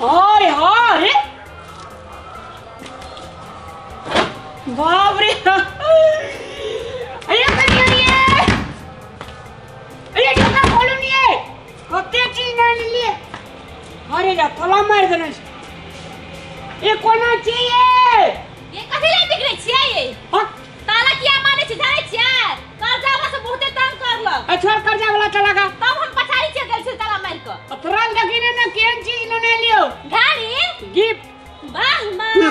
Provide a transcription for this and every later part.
अरे हाँ रे बाप रे अरे कनिया ये अरे ढोका खोलू नहीं है कते चीज ना लिए अरे जा तला मार देने छै। ये कोना चाहिए ये कथी लए बिगड़ै छियै ये हाँ ताला किया मारै छै जानै छियै कर्जा वाला से बहुते तंग करलक छोड़ कर्जा वाला चला गा तब हम पछाड़ी चलि गेल छी ताला मारि कऽ तुरंत देखी ने ना केहन चीज लेने लियो गाड़ी गिफ्ट वाह माँ ये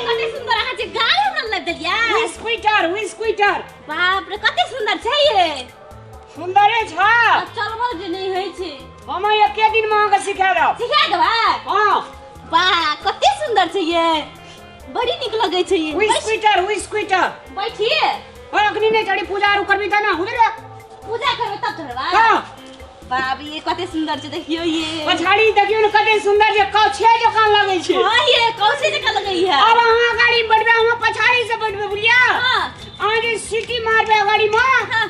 कते सुंदर अहाँ जे गाड़ी हमरा लग देलियै स्कूटर स्कूटर बाप रे कते सुंदर छै ये सुंदरे छ आ चलबो जे नहि होइ छै हम एके दिन में अहाँके सिखा देब सिखा देबै हाँ वाह कते सुंदर छै ये बड़ी नीक लगै छै ये उ स्कूटर उ स्कूटर बैठिए और अखनी नहीं चढ़ी पूजा आरू करबी त ना उधर पूजा करबै तब चढ़बै हाँ बाप ये कते सुंदर छै देखियो ये पछाड़ी देखियो ने कते सुंदर छै कछे जकाँ लगै छै हाँ ये कौसे जकाँ लगै है अब अहाँ गाड़ी में बैठबै हम पछाड़ी से बैठबै बुझलियै हाँ अहाँ जे सीटी मारबै गाड़ी में हाँ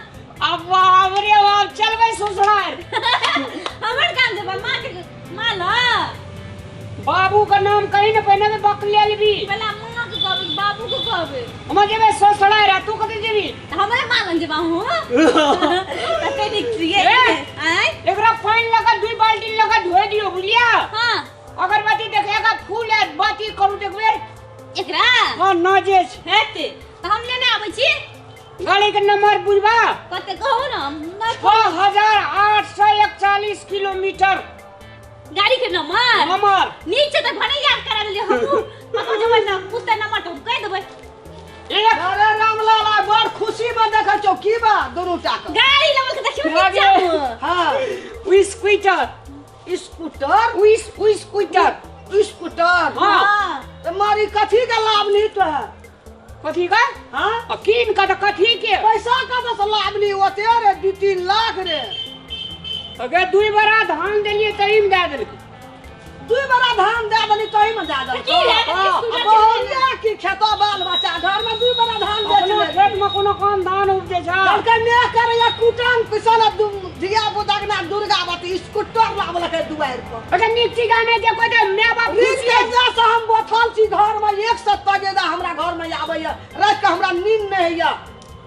अब बाप रे बाप चलबै ससुराल हमर काम जेबै माँ के माँ ल बाबू का नाम कही ने पहिने में बक ले लेबी पहला माँ के कहबै बाबू के कहबै हम जेबै ससुराल आ तू कतऽ जेबी तऽ हमरे माँ लग जेबा हूँ कते नीक छियै ए! आँय एकरा पानि लगा दुई बाल्टी लगा धोए दियो बुझलिया हाँ अगरबत्ती देखेगा फूल आयत बाती करू देखबे एकरा हाँ न जे छै हेतै तऽ हम लेने आबै छी गाड़ी के नंबर बुझबा कते कहू ने हम नहि 6841 किलोमीटर गाड़ी के नंबर नंबर नीक छै तऽ भने याद करा देलियै हमहूँ कतहु जेबै ने पूछतै नंबर तऽ हम कहि देबै एक अरे रामलाल आइ बड़ खुशी में देखै छौ की बा दुनू टा के गाड़ी लेबल के देखियौ भागे। नीचा मे। हाँ स्कूटर स्कूटर स्कूटर स्कूटर हाँ। हाँ तऽ मारी कथी के लाभ नी तो है कथी का हाँ आ कीन का तऽ कथी के पैसा कतऽ से लाभ नी ओते रे 2-3 लाख रे अगे दुई बरा धान देलियै तही में दए देलकै दुई बड़ा धान दए देली तही में दए देलकै की है? हाँ, स्कूटर बहुरिया की खेतो बाल बच्चा घर में दुई बड़ा धान बेच अपनो ले खेत में कोनो काम धान उपजै छै कहलकै मेह करैया कुटन पिसल धिया पुता के नाम दुर्गावती स्कूटर लाबलकै दुआरि पर अच्छा नीक चीज आनै छै कोइ तऽ माय बाप ऋण खुशी होइ छै। कर्जा से हम बोथल छी घर में 100 तगेदा हमरा घर में आबैया रात के हमरा नींद नहीं होइया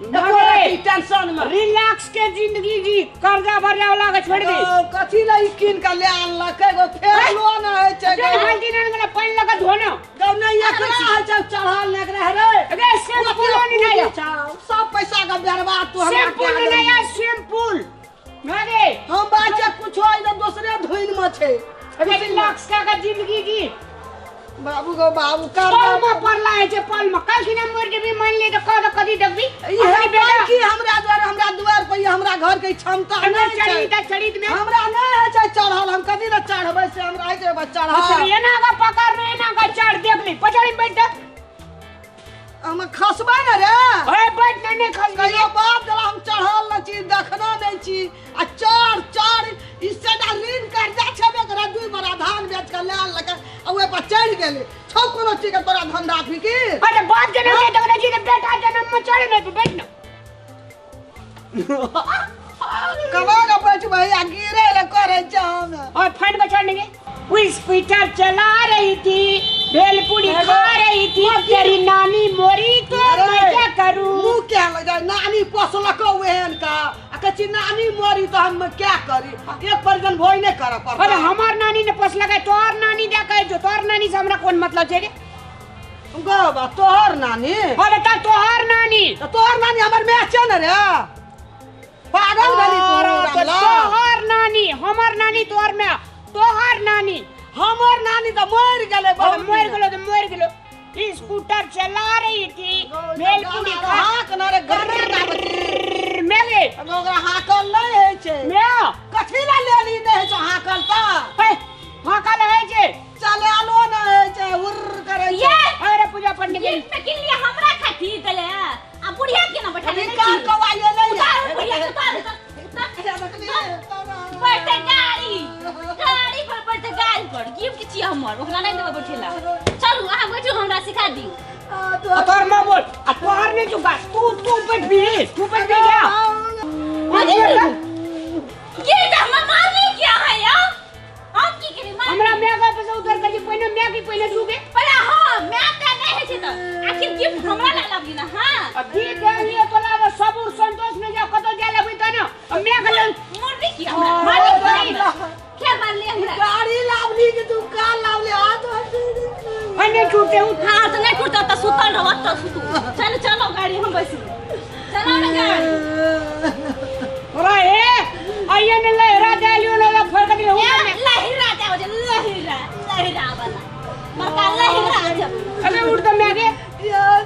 एको रत्ती टेंशन में रिलैक्स के जिंदगी जी कर्जा भरने वाला के छोड़ दे ओ, कथी ला ई कीन के ले आनलकै गो फेर लोन होइ छै जो हल्दी नन वाला पानि लगा धोना गौ नहीं एकरा होइ छै चढ़ल नहि एकरा रे अरे शैम्पू नहीं आया सब पैसा के बर्बाद तू हमरा शैम्पू कए नहीं देलही। आया शैम्पू ना रे हम बाचे कुछो इधर दूसरे धुन में छै अरे रिलैक्स के जिंदगी जी बाबू गो बाबू कर पल में पड़ला है जे पल में कल की ना मर जेबी मान ले तो कह कदी देखबी इहे अपने बेटा की हमरा द्वार हमरा दुआर पर ई हमरा घर के क्षमता अंदर नहीं चढ़ी छै त चढ़ी में हमरा नहीं है छै चढ़ल हम कदी ने चढ़बै से हमरा है छै बस चढ़ल एना का पकड़ रे एना का चढ़ देख ली पछाड़ी बैठ जा हम खसबै ने रे ओए बैठ नहीं नहीं खस कहियो बाप जरा हम चढ़ल न छी देखना नहीं छी आ चढ़ चढ़ इससे दा ऋण कर्जा छेबे करा दुई बड़ा धान बेच के ले आनलकै आ ओहि पर चढ़ि गेलै छौ कोनो चीज के तोरा धंधा फिकिर अरे बाप जन्म के देखने छी त बेटा जन्म में चढ़े नहीं तू बैठ ना कमा के बैठबै आ गिरे ले करै छै हम और फाइन को चढ़ने वो स्कूटर चला रही थी भेलपूरी खा रही थी तेरी नानी मोरी तो अरे, मैं क्या करूं मुँह क्या लगा नानी पोसलको एहन का आ कहै छी नानी मरी तऽ हम क्या करी एक परिजन भोज नहि करऽ पड़तै अरे हमार नानी ने पोसलक है तोहर नानी दे कहे जो तोहर नानी से हमरा कौन मतलब छै रे गो बा तोहर नानी अरे त तोहर नानी तऽ तोहर नानी हमर माय छै ने रे पागल भेली तू अरे त रामलाल। तोहर नानी हमर नानी तोहर में तोहर नानी हमर नानी तऽ मरि गेलै और बहुत मर गेलो तो मर गेलो स्कूटर चला रही थी भेलपूरी खा हाक न रे गाना गाबती मेरे ओकरा हाकल नहि होइ छै मैं कथी ला लेली नहि होइ छै हाकल तऽ हे हाका लगे छै चलालो नहि होइ छै उर्र करै छै ये अरे पूजा पंडित जी गिफ्ट किन लिया हमरा खातिर देले आ बुढ़िया के ना बैठा अभी देने कार छी कवाइए नहि उतारू बुढ़िया के उतारू उतारू। बैठे गाड़ी गाड़ी पर बैठे गाड़ी पर गिफ्ट छी हमर ओकरा नहि देबै बैठेला चलू अहाँ बैठू हमरा सिखा दियौ आ तोहर माँ बोल आ तोहर नहीं चुका तू तू बैठ भी तू बैठ भी क्या गिफ्ट हमरा मारली क्या मैं की पहले तू के पहले हां मैं त नहीं है छै त आखिर गिफ्ट हमरा ला लाबी ना। हां अभी देलिए तो लाब सबूर संतोष में जा कतो जा लेबै त ना मैं के मुर्दी की हमरा मार के मार ले हमरा गाड़ी लावली कि तू का लावली हाथ नहीं टूटे। हां त नहीं टूटता त सुतल रह त सुतू। चलो चलो गाड़ी हम बैसू चलो ना गाड़ी। अरे ए आइए ने लहरा देलियो ना फरक दे लहरा जाओ जे लहरा लहरा वाला मरका लहरा जाओ। अरे उठ त मैं के यार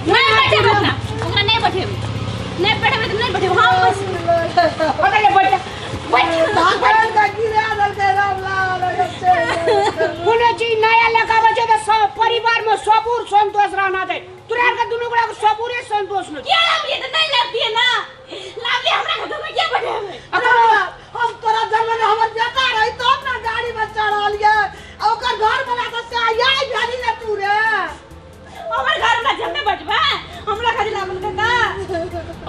नहीं बैठे ओकरा ओकरा नहीं बैठेबै नहीं बैठेबै त नहीं बैठेबै हम बस पता ले बैठ बैठ धाकड़ का गिरा दल के रामलाल कोनो चीज नया लेके आबै छै त सब परिवार में सबूर संतोष रहना छै। तोरा के दुनू गोरा के सबूरे संतोष न के लाबलिए त नहीं लाबतिए ना लाबलिए हमरा के दुनू के बैठेबै। हम तोरा जन्म में हमर बेटा रही तब ना गाड़ी में चढ़ल ये आ ओकर घर वाला त से आया गाड़ी ना तू रे हमर घर में जमे बैठबा हमरा खातिर लाबल के का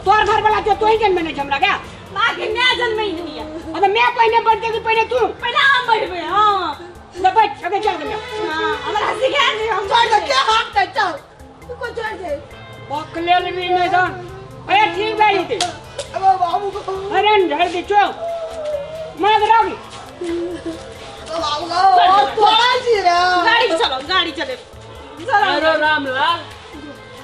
तोर घर वाला जो तोही जन्म ने हमरा क्या मां के मैं जन्म ही नहीं है। अरे मैं पहले बैठते कि पहले तू पहले हम बैठबे। हां ले बैठ अबे चल गया। हां हमरा सिखा दे हम चढ़ दे के हाथ ते चल तू को चढ़ दे बकलेल भी नहीं जान। अरे ठीक भाई ते अब बाबू को अरे झड़ दे चो मग रग बाबू को तोरा जी रे गाड़ी चलो गाड़ी चले। अरे रामलाल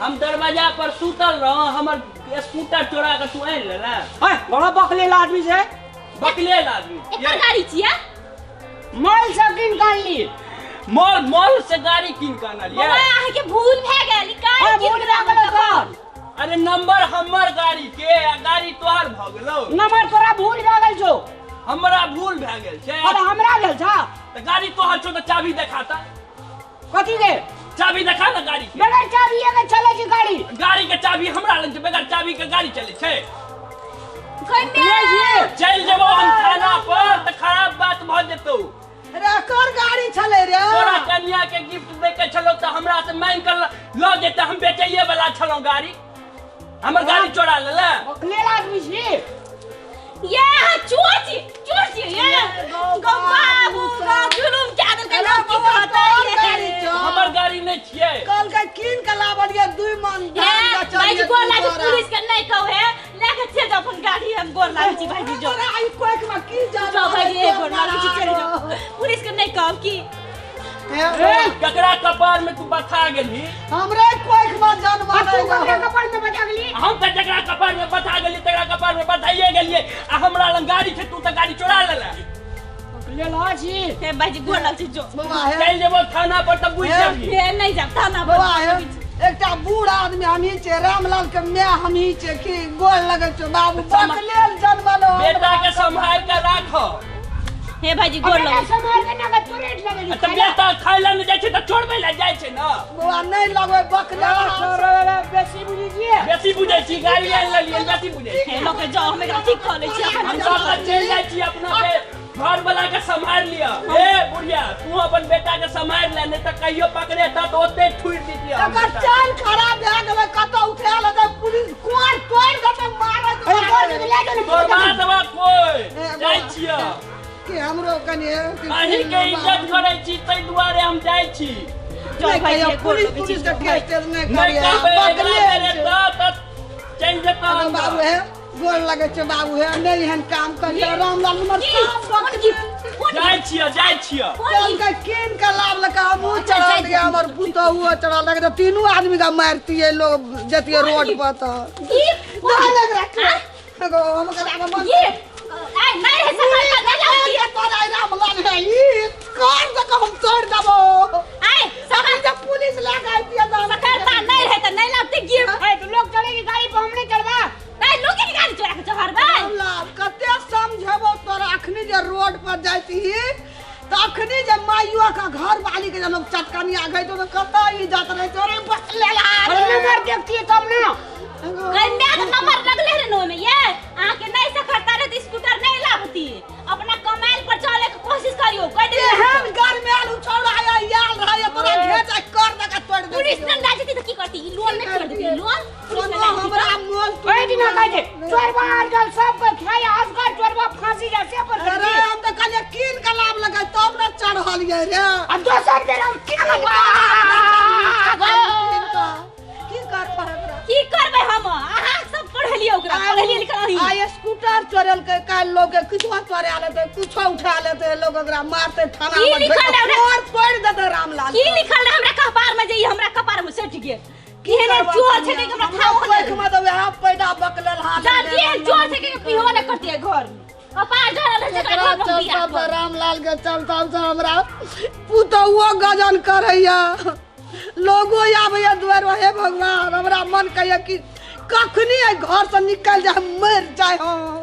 हम दरवाजा पर सुतल रहो हमर स्कूटर चोरा के तू आनि लेला। हाय बड़ा बकलेल आदमी से बकलेल आदमी एकर गाड़ी छिया मॉल से किन कान ली मॉल मॉल से गाड़ी किन के आनलियै। बाबा अहाँ के भूल भए गेल गाड़ी भूल भए गेल सर। अरे नंबर हमर गाड़ी के आ गाड़ी तोहर भ गेलौ। नंबर तोरा भूल भए गेल छौ। हमरा भूल भए गेल छै। अरे हमरा भेल छ त गाड़ी तोहर छौ त चाबी देखाता। कथी के चाबी देखा ना गाड़ी के। बगैर चाबी के चले छै गाड़ी। गाड़ी के चाबी हमरा लग छै बगैर चाबी के गाड़ी चले छै। चल जेबो हम थाना पर त खराब बात भ जेतौ। रे कर गाड़ी छले रे तोरा कन्या के गिफ्ट दे के छलो त हमरा से मांग कर ल जेते हम बेचैये वाला छलो गाड़ी हमर गाड़ी चोरा लेले। बकलेल आदमी छी ये हां चोर छी चोर छी ये गौ बाबू गौ जुलुम क्या दल के लोग की कहता है हमर गाड़ी नहीं छियै। कल के कीन के लावलिए दुई मन धान बेचलिए। भाईजी गोर लागे पुलिस के नहीं कहू है लेके चल जाओ अपन गाड़ी हम गोर लागे छी भाईजी जो तोरा आई कोक में की जा जाओ भाईजी एक गोर लागे छी चल जाओ पुलिस के नहीं कहब की ककरा कपार में तू बथा गेलही। हमरे कोख में जन्म तू ककरा कपार में बथा गेली। हम त जकरा कपार में बथा गेली तकरा कपार में बथाइए गेलिए आ हमरा लंग गाड़ी छै तू त गाड़ी चोरा लेले। लेला छी हे भाईजी गोर लाग छी जो बाबा हे चल जेबो थाना पर त बुझ जेबही। हे नहीं जाब थाना पर बाबा हे एकटा बूढ़ आदमी हमही छै रामलाल के my हमही छै की गोर लगै छौ बाबू बकलेल जन्मलो बेटा के संभाल के राखो। हे भाईजी गोर लगै संभाल के ना के तोरे लगै त बेटा खाय ला नै जाइ छै त चोरबै ला जाइ छै ना। बौआ नहीं लगबै बकलेल बेसी बुझै छियै बेसी बुझै छी गाड़ी आनि लेलियै बेसी बुझै छी। हे लोक जाओ हम एकरा ठीक क लै छी हम सब त चलि जाइ छी अपना के घर वाला के संभाल लिअ। ए बुढ़िया तू अपन बेटा के संभाल ले नहीं त कहियो पकड़े त ओते ठुरि दितियै। एकर चाल खराब भए गेलै कतौ उठा लेतै पुलिस कोर तोड़ि देतै मारत। अरे कोर के ले जाओ तोड़बा देबा कोइ जाइ छियै कि हमरो कनि अहीं के इज्जत करै छी तै दुआरे हम जाइ छी। पुलिस पुलिस के केस तेस नहीं नहीं करियै कहबै बकलेल त चलि जेतौ बाबू हे गोर लगे छौ बाबू हे नहीं एहन काम करियै रामलाल हमर साफ बकलेल। जाइ छियै जाइ छियै चल के कीन के लाबलकै हमहूँ चढ़ल रहियै हमर पुतोहुओ चढ़ल रहै त तीनू आदमी के मारतियै लोग जतियै रोड पर त पुलिस लए के नहीं रहे त नहीं लाबते गिफ्ट। लोग चढ़ेगी गाड़ी पर हम नहीं चढ़बा। नहीं लोग के गाड़ी चोरा के चढ़बा। कते समझेबो तोरा अखनी जे रोड पर जाइत ही त अखनी जे माइयो के घर वाली के जे लोग चटकनिया गई तो कत इज्जत रहे तोरे बकलेल। अरे नंबर देखती तब ना गंदा के नंबर लगले रे नो में ये आके के नहीं सकता रे त स्कूटर नहीं लाबती अपना कमाइल पर चले के कोशिश करियो कह दे एहन घर में आलू छोड़ा आया याल रहा तोरा घेच कर दे के तोड़ दे। पुलिस न ला जती त की करती लोन नहीं छोड़ देती लोन पुलिस न हमरा मोल ओए दिना कह दे चोरबा आजकल सब को खाय आजकल चोरबा फांसी जा से पर। अरे हम त कहलिए कीन के लाबलक चढ़ल ये रे? आ दोसर बेर हम की की करबै एकरा? की करबै हम? अहाँ सब पढ़लियै ओकरा, पढ़लियै लिखलियै। आ स्कूटर चोरेलकै काल्हि, लोग के किछो चोरा लेतै, कुछो उठा लेतै, लोग ओकरा मारतै थाना की मे। लिखल है ओकरा? तोड़ फोड़ि देतै रामलाल। की लिखल रहे हमरा कपार में जे ई हमरा कपार में सटि गेल? केहन चोर छै कि हमरा थाहो कोख में तऽ वएह पैदा बकलेल हाल। जान चोर छै कि पिहो ने करतियै घर में, कपार जरल है एकरा घर में चलता बियाह से कर। रामलाल के चलता से हमरा पुतहुओ गजन करैया, लोगो आबैया दुआर। हे भगवान, हमरा मन कहैया कि कखनी एहि घर से निकल जाय, मरि जाय हम।